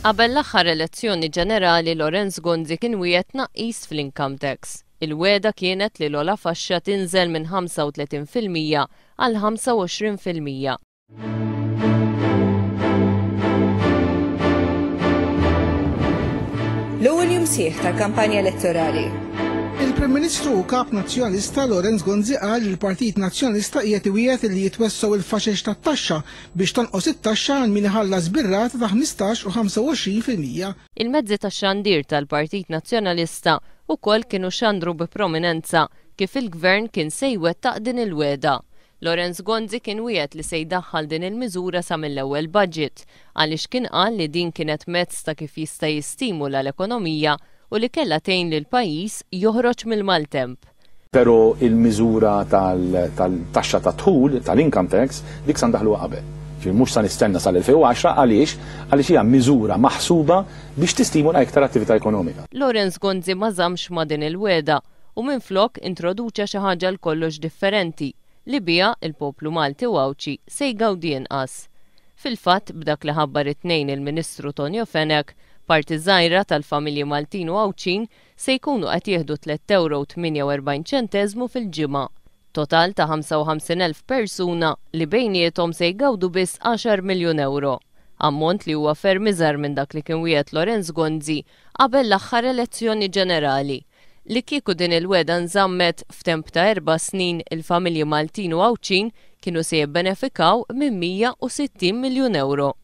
Qabel l-aħħar elezzjoni ġenerali Lawrence Gonzi kien wiegħed tnaqqis fl-income tax. Il-wegħda kienet li l-ogħla faxxa tinżel minn 35% għal 25%. L-ewwel jum sħiħ tal-kampanja elettorali. Il-Prim Ministru u Kap Nazzjonalista Lawrence Gonzi qal li l-Partit Nazzjonalista qiegħed iwiegħed li jitwessgħu il-faxex tat-taxxa biex tonqos it-taxxa għal min iħallas bir-rata ta' 15 u 25%. Il-mezzi tax-xandir tal-Partit Nazzjonalista wkoll kienu xandru bi prominenza kif il-Gvern kien se jwettaq din il-wegħda. Lawrence Gonzi kien wiegħed li se jdaħħal din il-miżura sa mill-ewwel budget għaliex kien qal li din kienet mezz ta' kif jista' jistimula l-ekonomija u li kellha tgħin lill-pajjiż joħroġ mill-maltemp. Pero il-miżura tal-taxxa tad-dħul, tal-income tax, dik sa ndaħħluha qabel. Ġifieri mhux sa nistenna sal-2010 għaliex? Għaliex hija miżura maħsuba biex tistimula iktar attività ekonomika. Lawrence Gonzi ma żammx ma' din il-wegħda u minflok introduċa xi ħaġa għal kollox differenti li biha il-poplu Malti u Għawdxi se jgawdi inqas. Fil-fatt, b'dak li ħabbar it-Tnejn il-Ministru Tonio Fenech, parti żgħira tal-familji Maltin u Għawdxin se jkunu qed jieħdu €3.48 ċenteżmu fil-ġimgħa. Total ta' 55,000 persuna li bejniethom se jgawdu biss 10 miljun ewro. Ammont li huwa ferm iżgħar minn dak li kien wiegħed Lawrence Gonzi qabel l-aħħar elezzjoni ġenerali. Li kieku din il-wegħda nżammet, f'temp ta' erba' snin il-familji Maltin u Għawdxin kienu se jibbenefikaw minn 160 miljun ewro.